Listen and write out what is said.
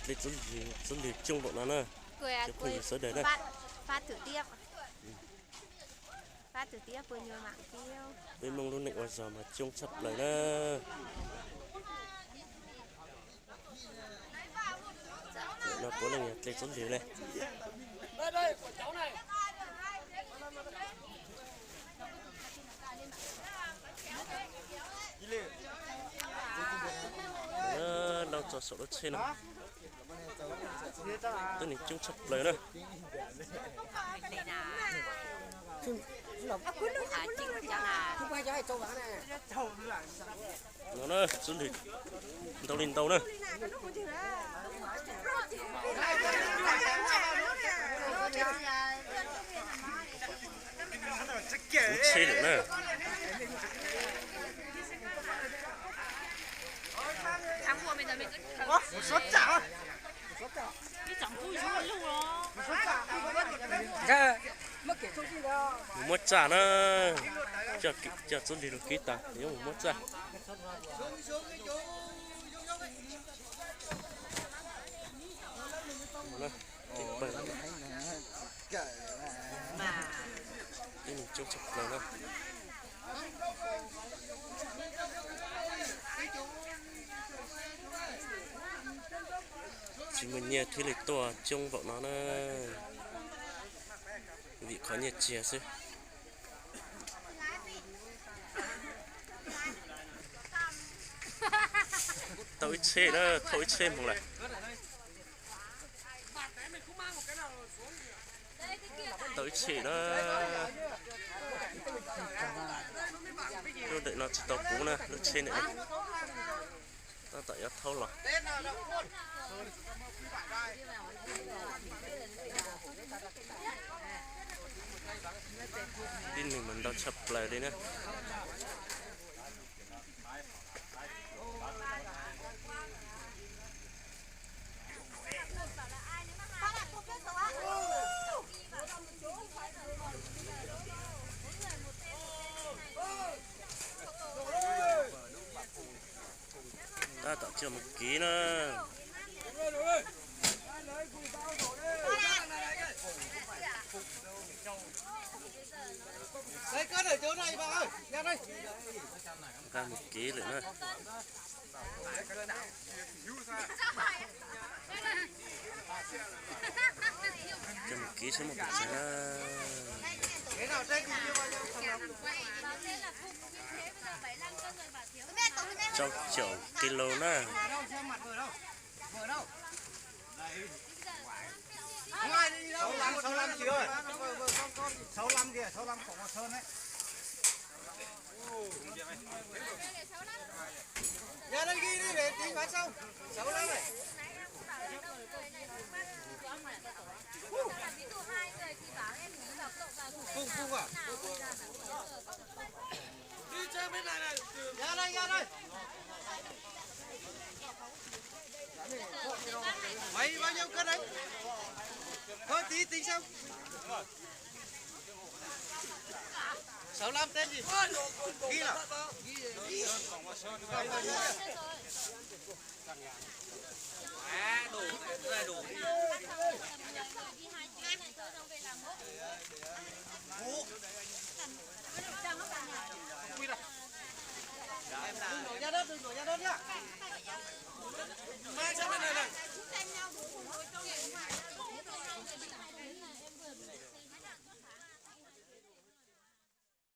Dlej Txoov Lwg coob npaum no na, cov phooj ywg sawv daws na. Peb Hmoob lub neej ua zog mas coob tshaj plaws na. No puav leej yog Dlej Txoov Lwg ne. Lauj tso saum lub tsheb no, twb neeg coob tshaj plaws na. No na, Txoov Lwg ntau li ntau na. Kuv tsheb lawm na. Mus muab txaj na. Coj Txoov Lwg los kev tas yuav mus muab txaj. Coob tshaj plaws na. Tsis muaj nyiaj thiaj li tuaj coob npaum no na, vim qhov nyiaj txiag xwb. Tau ib tsheb na, thauj ib tsheb mus lawm. Tau ib tsheb na. Lub ntawm no tsis tau puv na, lub tsheb ntawm no tab tom yuav thauj los. Tib neeg mas ntau tshaj plaws li na. Tab tom coj mus kiv na. Nqa mus kiv lawm na. Coj mus kiv saib muaj pes tsawg na. Rau caum kis lus na. Mày bao nhiêu cân đấy? Thôi tí tính sau. Sáu lăm tên gì? Ghi lắm. Đủ, đủ. Đừng đổ ra đất, đừng đổ ra đất nhá. Mai sang bên này là